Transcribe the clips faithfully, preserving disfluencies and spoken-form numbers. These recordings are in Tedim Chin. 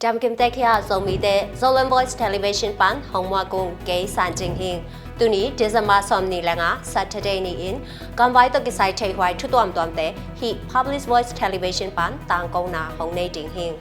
Kamkim te khia Zomite, Zoland Voice Television pan hong muak ung, kei San Cing Hing. Tuni December sawmnih le nga Saturday ni-in gamvai tawh kisai theihhuai thu tuamtuamte hih Public Voice Television pan tangkona hong nei ding hing.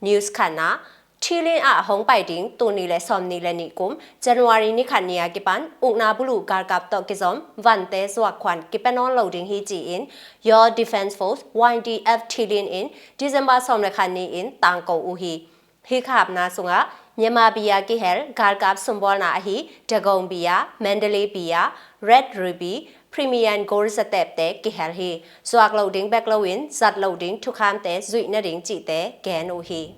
News khatna, Thilin ah hong pai ding tul nih le sawmnih le nih kum January ni khat ni a kipan ukna buluh galkap tawh kizom vante zuak khuan kipia nawn lo ding hi ci-in Your Defence Force, Y D F, Thilin in December sawm le khat ni-in tangko uh hi. Hih khapna sungah Myanmar bia kihel galkap sumbawlna ahi Dagong bia, Mandalay bia, Red Ruby, Premier Gold zatepte kihel hi. Zuak loh ding bek loin zat loh ding thukhamte zuih nading cihte gen uh hi.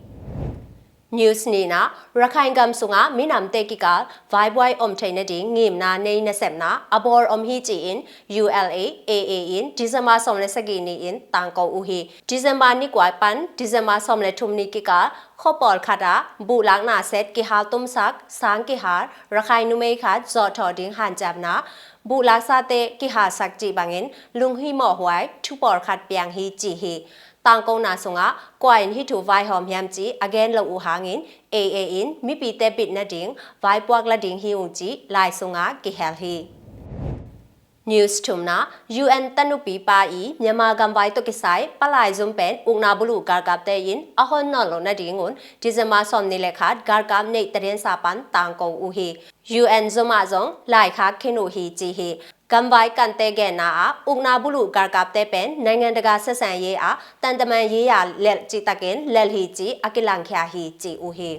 News nihna, Rakhine gam sungah minamte kikal vaibuai om theih nading ngimna nei nasepna a bawl om hi ci-in U L A A A in December sawm le sagih ni-in tangko uh hi. December ni kua pan December sawm le thum ni kikal khuapawl khatah buhlakna set kihaltumsak, sang kihal, Rakhine numei khat zawhthawh ding hanciamna, buhlaksate kihalsak cih bangin lunghimawhhuai thu pawlkhat piang hi ci hi. Tangkona sungah kua in hih thu vaihawm hiam cih a gen lo uh hangin A A in mipite bit nading vaipuak la ding hi ung cih lai sungah kihel hi. News thumna, U N tanupi pa i Myanmar gamvai tawh kisai palai zum pen ukna buluh galkapte in a hon nawn loh nadingun December sawmnih le khat galkap neih tadiansa pan tangko uh hi. U N zumah zong laikhak khin uh hi ci hi. Gamvai kante genna ah ukna buluh galkapte pen နိုင်ငံတကာဆက်ဆံရေး ah သံတမန်ရေးရာလက် cihtakin lel hi cih a kilangkhia hi ci uh hi.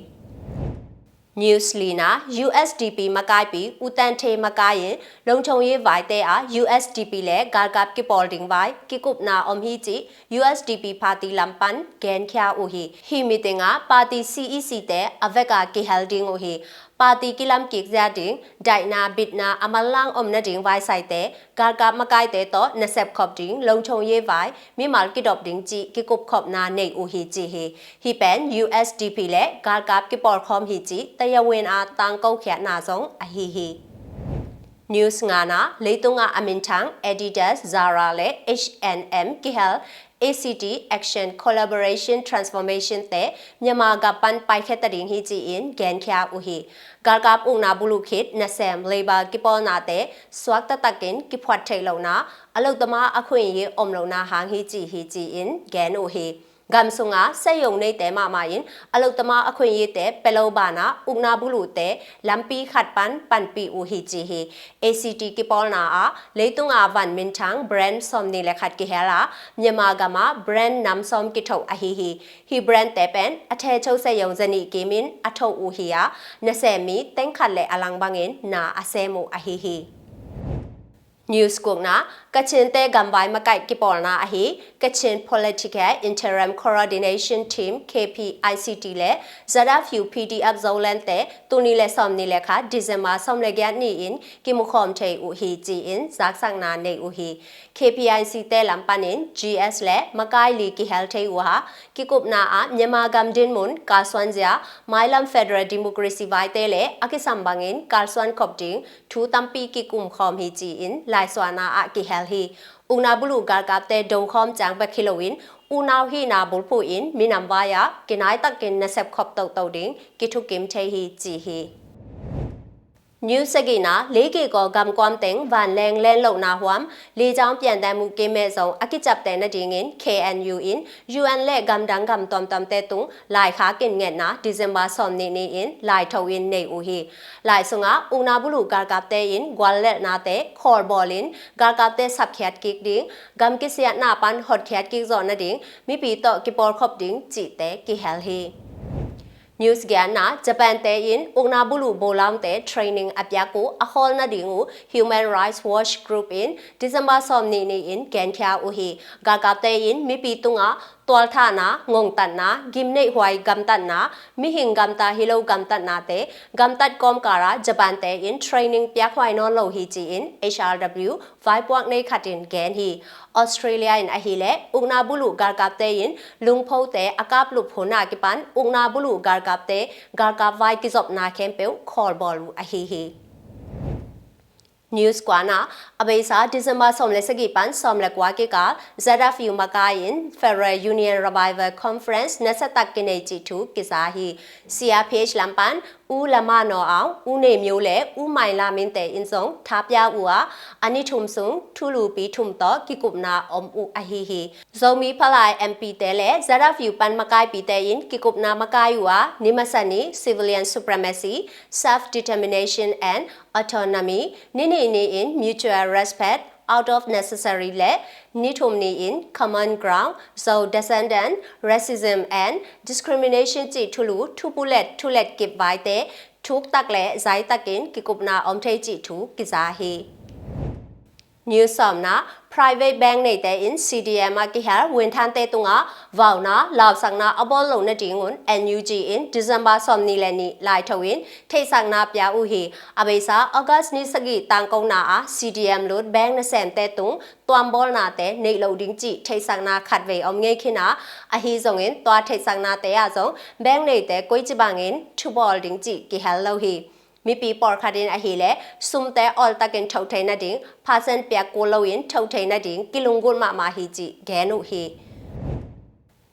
News lina, U S D P makaipi U Tan The makai in လုံခြုံရေး vaite ah U S D P le galkap kipawl ding vai kikupna om hi cih U S D P party lam pan genkhia uh hi. Hih meeting ah party C E C te a veka kihel ding uh hi. Party kilamkik zia ding daihna bitna a manlang om nading vaisaite galkap makaite tawh nasep khop ding လုံခြုံရေး vai mimal kidop ding cih kikupkhopna nei uh hi ci hi. Hih pen U S D P le galkap kipawlkhawm hi cih တရားဝင် ah tangkokhiatna zong ahi hi. News ngana, leitungah a minthang Adidas, Zara le H and M kihel A C T Action Collaboration Transformation te Myanmar gam pan paikhiat ta ding hi ci-in genkhia uh hi. Galkap ukna buluh khit nasem labor kipawlnate suak taktakin kiphuat theih lohna, အလုပ်သမားအခွင့်အရေး om lohna hang hi ci hi ci-in gen uh hi. Gam sunga saiyong neite mahmah in အလုပ်သမားအခွင့်အရေး te pia lo banah ukna buluhte lampi khat pan panpih uh hi ci hi. A C T kipawlna ah leitunga van minthang brand sawmnih le khat kihel ah Myanmar gam ah brand nam sawm kithoh ahi hi. Hih brandte pen a thecho saiyong zanih kimin a thoh uh hi a, nasem mi teng khat le a lang bangin na a sem uh ahi hi. News gukna, Kachinte gamvai makaih kipawlna ahi Kachin Political Interim Coordination Team, K P I C T le Z F U P D F Zoland te tul nih le sawmnih le khat December sawm le giat ni-in kimukhawm thei uh hi ci-in zaksakna nei uh hi. K P I C te lam panin G S le makai li kihel thei uh a, kikupna ah Myanmar gam dinmun kalsuanzia, mailam federal democracy vaite le a kisam bangin kalsuan khop ding thu tampi kikumkhawm hi ci-in laisuahna ah kihel hi. Ukna buluh galkapte dokhawm ciang bek hi loin unau hihna bulphuh in minam vai ah kinaitakin nasep khop toto ding kithukim thei hi ci hi. News sagihna, leikikaw gamkuam teng vanleng lenlohna huam လေကြောင်းပျံသန်းမှုကင်းမဲ့ဇုန် a kicapteh nadingin K N U in U N le gamdang gam tuamtuamte tung laikhakin ngetna December sawmnih ni-in laitho in nei uh hi. Lai sungah ukna buluh galkapte in guallelhnate khawlbawlin galkapte sapkhiat kik ding, gam kisiatna pan hotkhiat kik zawh nading mipi tawh kipawlkhop ding cihte kihel hi. News giatna, Japan te in ukna buluh bolaunte training a piak uh a khawl nading uh Human Rights Watch Group in December sawmnih ni-in genkhia uh hi. Galkapte in mipi tungah tualthahna, ngongtatna, gimneihhuai gamtatna, mihing gamta hi lo gamtatnate gamtat kawmkala Japan te in training piakhuai nawn lo hi ci-in H R W vaipuak nei khatin gen hi. Australia in ahileh ukna buluh galkapte in lungphote a kaplup hun a kipan ukna buluh galkapte galkap vai kizopna khempeuh khawlbawl uh ahi hi. News kuana, a beisa December sawm le sagih pan sawm le kua kikal Z F U makai in Federal Union Revival Conference nasatak kinei cih thu kiza hi. C R P H lam pan U Lama Naw Aung, U Nei Myo le U Mai Lam In te in zong thapia uh a, a ni thum sung thulupi thum tawh kikupna om uh ahi hi. Zomi Palai M P te le Z F U pan makaipite in kikupna makai uh a, ni masa ni civilian supremacy, self determination and autonomy, ni nih ni in mutual respect out of necessary le ni thum ni in common ground, Zo descendant, racism and discrimination cih thulu thupulet thulet kip vaite thuktak le zaitakin kikupna om thei cih thu kiza hi. News sawmna, private bank neite in C D M a kihel winthante tungah vauna lausakna a bawl loh nadingun N U G in December sawmni le nih laitho in theihsakna pia uh hi. A beisa August ni sagih tangkona ah C D M lut bank nasemte tung tuambawlnate neih loh ding cih theihsakna khatvei om ngei khin a, ahi zongin tua theihsaknate ah zong bank neite koici bangin thubawl ding cih kihel lo hi. Mipi pawlkhat in ahileh sumte awltakin thoh thei nading, percent piak kul loin thoh thei nading kilunggulh mahmah hi cih gen uh hi.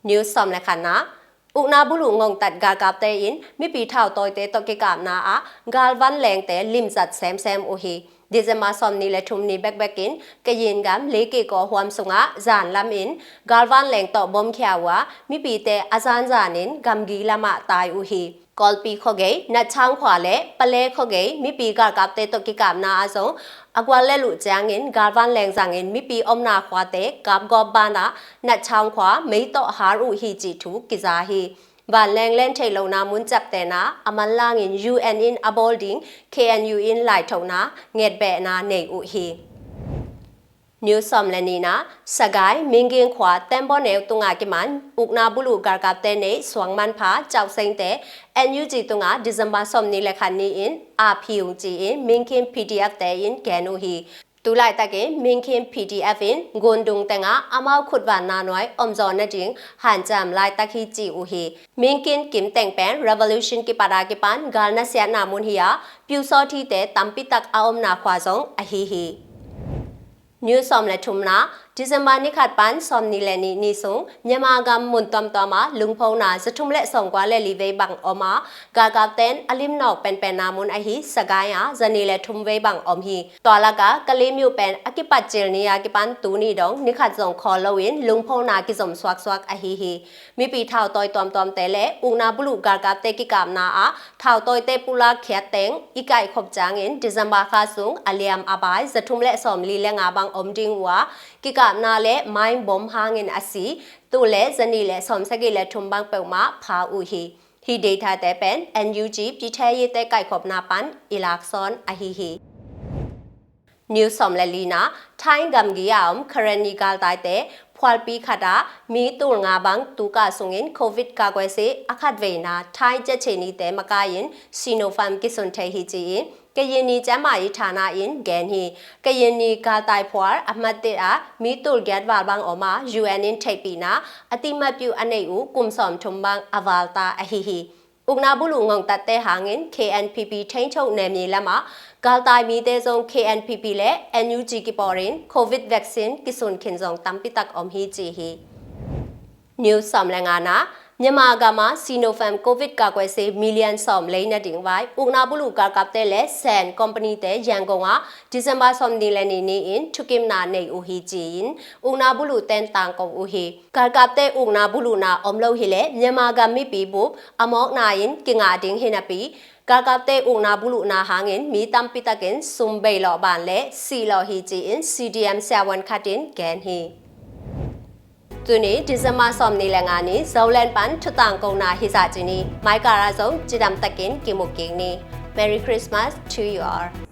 News sawm le khatna, ukna buluh ngongtat galkapte in mipi thautawite tawh kikapna ah galvan lengte limzat semsem uh hi. December sawmni le thum ni bekbekin Kayin gam Lekeh kaw huam sungah zanlam in galvan leng tawh bomkhia uh a, mipite a zanzanin gamgi lamah tai uh hi. Kawlpi khuagei Natchaung khua le Pale khuagei mipi galkapte tawh kikapna ah zong a gual le luh ciangin galvan leng zangin mipi omna khuate kapgawp banah Natchaung khua mei tawh har uh hi cih thu kiza hi. Vanleng len theih lohna mun ciaptehna a manlangin U N in a bawl ding K N U in laithona ngetbehna nei uh hi. News sawm le nihna, Sagaing Minkin khua Tembaw Neu tungah kiman ukna buluh galkapte neih suang manpha Cauh Sengte N U G tungah December sawmni le khat ni-in ap hi ung ci-in Minkin P D F te in gen uh hi. Tulaitakin Minkin P D F in Gundung tengah amau khutvanna nuai omzawh nading hanciam laitak hi ci uh hi. Minkin kim teng pen revolution kipat a kipan gal nasiatna mun hi a, pyusawthite tampitak a omna khua zong ahi hi. News sawm le thumna, December ni khat pan sawmni le nih ni sung Myanmar gam mun tuamtuam ah lungphona zathum le sawmkua le li vei bang om a, galkapten a limnawk penpenna mun ahi Sagaing ah zani le thum vei bang om hi. Tua lakah Kalaymyo pen a kipat cil ni a kipan tuni dong ni khat zong khawl loin lungphona kizom suaksuak ahi hi. Mipi thautawi tuamtuamte le ukna buluh galkapte kikapna ah thautawite pulak khiat teng i kaihkhop ciangin December kha sung a liam a bai zathum le sawmli le nga bang om ding uh a, kikapna le mine bomb hangin a si tul le zanih le sawmsagih le thum bang peuhmah pha uh hi. Hih data-te pen N U G ပြည်ထဲရေး te kaihkhopna pan i laksawn ahi hi. News sawm le lina, Thai gamgi a om Karenni galtaite phualpi khat ah mi tul nga bang tuka sungin Covid ကာကွယ်ဆေး a khatveina Thai ကြက်ခြေနီ te makai-in Sinopharm kisun thei hi ci-in Kayin ni ciamah i thana in gen hi. Kayin ni galtai phual a hmat tit ah mi tul giat val bang om a, U N in theihpihna a timatpyuh a neih uh kum sawmthum bang a valta ahi hi. Ukna buluh ngongtatte hangin K N P P ထိန်းချုပ်နယ်မြေ lamah galtai mite zong K N P P le N U G kipawlin Covid vaccine kisun khin zong tampitak om hi ci hi. News sawm le ngana, Myanmar gam ah Sinopharm Covid ကာကွယ်ဆေး million sawm lei nading vai ukna buluh galkapte le Sen company-te Yangon ah December sawmni le nih ni-in thukimna nei uh hi ci-in ukna buluh ten tangko uh hi. Galkapte ukna buluhna om lo hileh Myanmar gam mipi bup a mawkna in kingah ding hi napi, galkapte ukna buluhna hangin mi tampitakin sum bei lawh ban le sih lawh hi ci-in C D M siavuan khat in gen hi. Tuni December sawmni le nga ni Zoland pan thutangkona hizah ci ni. Maikal ah zong cidamtakin kimu kik ni. Merry Christmas to you all.